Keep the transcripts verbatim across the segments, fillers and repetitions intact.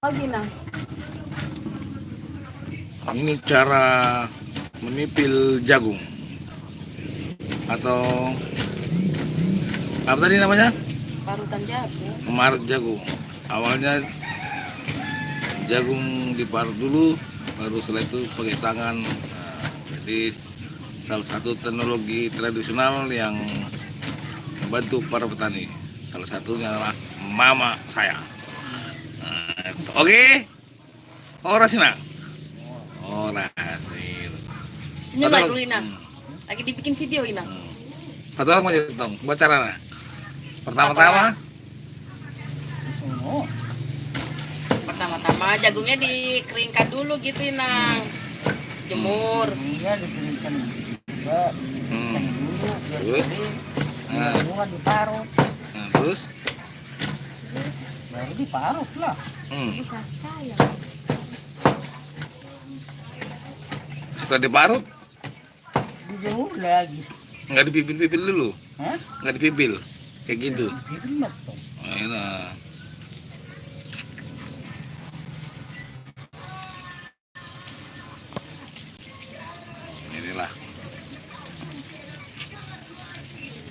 Pagi, nah. Ini cara menipil jagung atau apa tadi namanya? Parutan jagung. Memarut jagung. Awalnya jagung diparut dulu, baru setelah itu pakai tangan. Nah, jadi salah satu teknologi tradisional yang membantu para petani. Salah satunya adalah mama saya. Nah, oke. Horas, Inang. Horas, Inang. Senyum lah dulu, Inang. Hmm. Lagi dibikin video, Inang. Hmm. Satu orang aja, Tong. Buat caranya. Pertama-tama. Pertama-tama jagungnya dikeringkan dulu gitu, Inang. Jemur. Iya, dikeringkan juga. Hmm. Dikeringkan dulu, biar kering. Nah. Biar diparut. Nah, terus? Terus, baru diparut lah. Hmm. Setelah diparut? Dijemur lagi. Nggak dipipil-pipil dulu? Hah? Nggak dipipil? Kayak gitu? Dipipil mah, Tong. Enak. Inilah.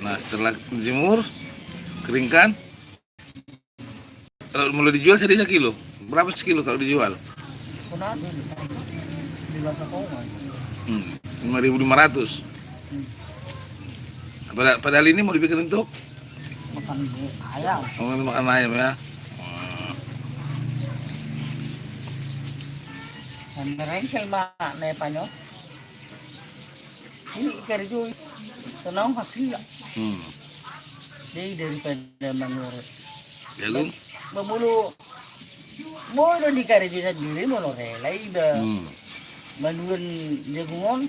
Nah, setelah dijemur, keringkan, kalau mau dijual, sedih sekilo. Berapa sekilo kalau dijual? Kenapa? Di pasar Kongo. Hmm, lima ribu lima ratus. Hmm. Pada-, padahal ini mau dibikin untuk makan ayam. Oh, makan ayam ya. Hmm. Sama rengkel, Mak, ne panyo. Ini ikarejoi. Tenang hasilnya. Hmm. Jadi daripada manurut. Ya, Gung. Mamulu. Molo dikarejoi sandiri, molo rela iba. Hmm. Manuan jagung on.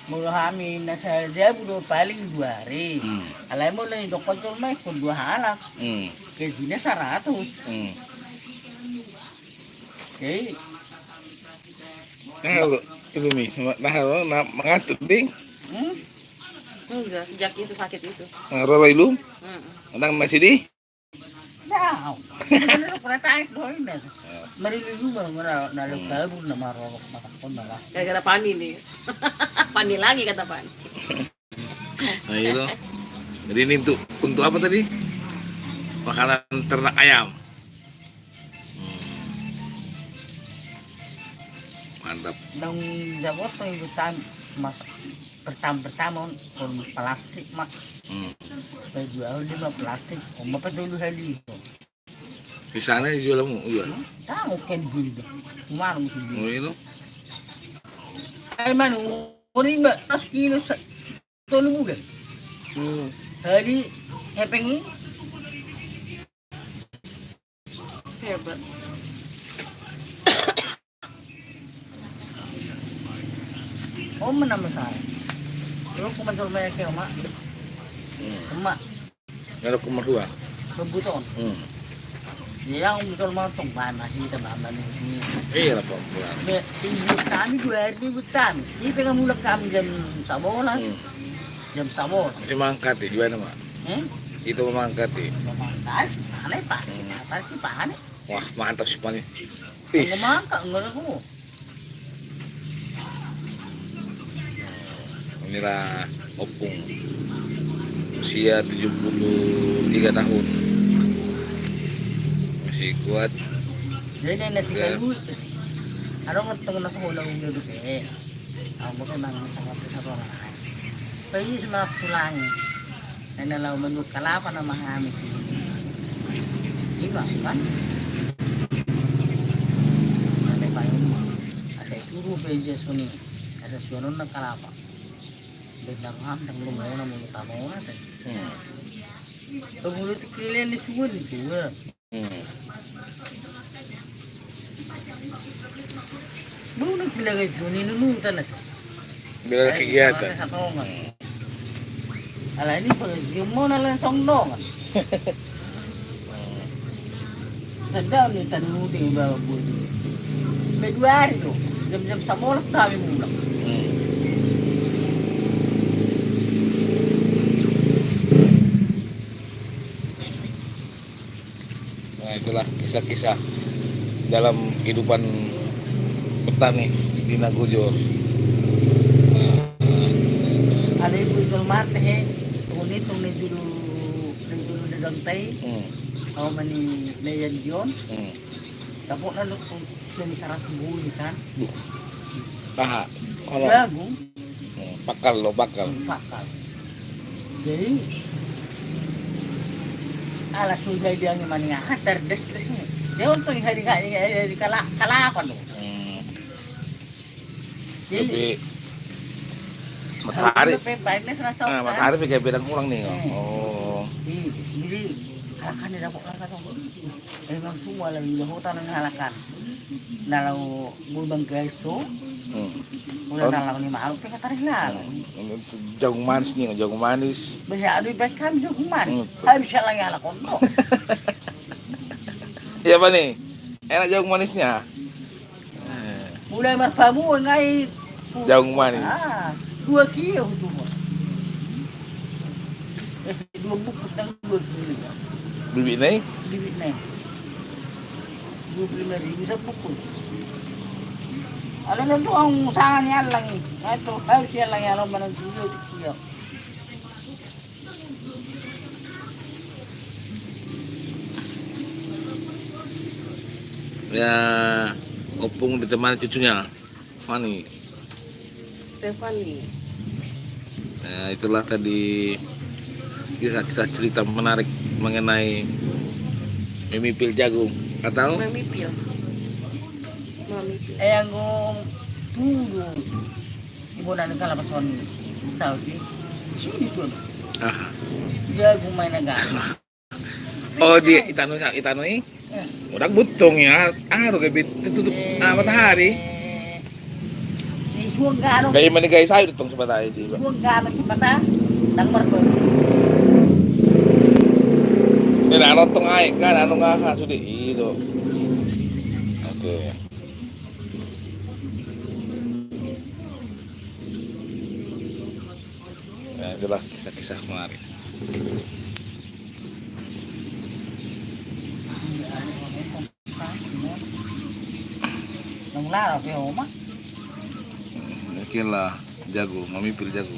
Molo hami na sajabu do paling dua ari. Hmm. Alai molo ni dokon col mai kon dua halak. Hmm. Gajina saratus. Hmm. Jadi. Nah, lu, itu mi, nah, lu, nah, mangantuk, Ding. Hmm? Enggak, sejak itu sakit itu. Nah, roro ilum? Mm-mm. Nang masih di? Nah, lu pernah tangis doang ini. Ya. Mari lu juga, mana, nah, lu kabur, nama roro, makan pun, malah. Gara-gara Pani nih. Pani lagi, kata Pani. Nah, itu. Jadi ini untuk, untuk apa tadi? Makanan ternak ayam. Hmm. Mantap. Dong jago tuh ibu tan mas pertama pertama on plastik mak. Hmm. Baju awal lima plastik, om apa dulu hali itu. Di sana dijual mu, iya. Tahu kan dulu. Kemarin mungkin dulu. Oh, itu. Ai manu, ori mbak tas kilo se-, tolu bulan. Hmm. Hali hepeng i. Hebat. Oh, mana masalah? Lu kuman suruh banyak ya, Mak. Hmm. Emak. Kalau kuman dua. Rebuton. Hmm. Dia yang betul mau tong bana kita bana ni. Iya lah, Pak. Be, ibu kami dua hari ibu kami. Ini pengen mulak kami jam sabolas. Hmm. Jam sabolas. Masih mangkat ya, gimana, Mak? Hmm? Itu mangkat ya. Mangkat, mana, Pak? Hmm. Apa sih, Pak? Wah, mantap sih, Pak, nih. Pis. Enggak mangkat, enggak aku. Inilah Opung. Usia tujuh puluh tiga tahun. Masih kuat. Jadi, nasi kalu. Ada orang tengah nak hola udah deh. Aku tuh nang sama tuh satu orang. Pagi semangat pulang. Karena lau menurut kalapa nama hami sih. Ibas kan. Ada payung. Asa suruh pe ija suni. Asa suanon na kalapa. Bentang ham tang lu mau na mau tamo na sih. Hmm. Kemudian keliling di suan di suan. Hmm. Lu na bilang itu ni nunu tanah. Bilang kegiatan. Satongan. Hmm. Ala ini pagi mau na langsung dongan. Sedang ni tanu di bawah bulu. Februari tu, jam-jam sabolas kami mulak. Hmm. Nah, itulah kisah-kisah dalam kehidupan petani di Nagojor. Ada ibu itu mate he, tong ni tong ni julu ni julu de dontai. Hmm. Au mani leyan John. Hmm. Tapi nak lu sini saratus buni kan. Aha. Jagung. Hmm, pakal lo, pakal. Hmm, pakal. Jadi ala sudah dia ni mani aha terdes. Dia untung hari hari hari kala kala apa lo. Hmm. Jadi matahari. Matahari pikir bilang kurang nih. Oh. Jadi ala kan dia dapat kata. Emang semua lagi udah hutan yang halakan. Dalam Gulbang Gaiso. Hmm. Udah dalam lima aluk pe katarih lalu. Jagung manis nih, jagung manis. Biasa ada baik kami jagung manis. Habis saya lagi ala kondo. Iya apa nih? Enak jagung manisnya. Mulai marpamu ngai jagung manis. Ah, dua kilo tu. Dua bungkus nang dua kilo. Bibit nai? Bibit nai. Dua puluh lima ribu sabungkus. Ada nanti orang usaha ni alang ni. Nah itu harus ya alang ya lo mana juga tu dia. Ya, opung ditemani cucunya. Fani. Stefani. Nah, itulah tadi kisah-kisah cerita menarik mengenai memipil jagung atau memipil. Memipil. Eh, anggo tudu. Ibu nani kala pason sauti. Sini sudah. Aha. Jagung main agak. Oh, di itano sa itano i. Udah butong ya, aru gabe tertutup ah, matahari. Gaya mana gaya saya udah tong sebatang di. Suang gano si mata. Nang marbo. Ini anu tong ai kan anu ngaha sudah itu. Oke. Nah, itulah kisah-kisah kemarin. Nang lara pe oma. Oke lah, jago, mamipil jago.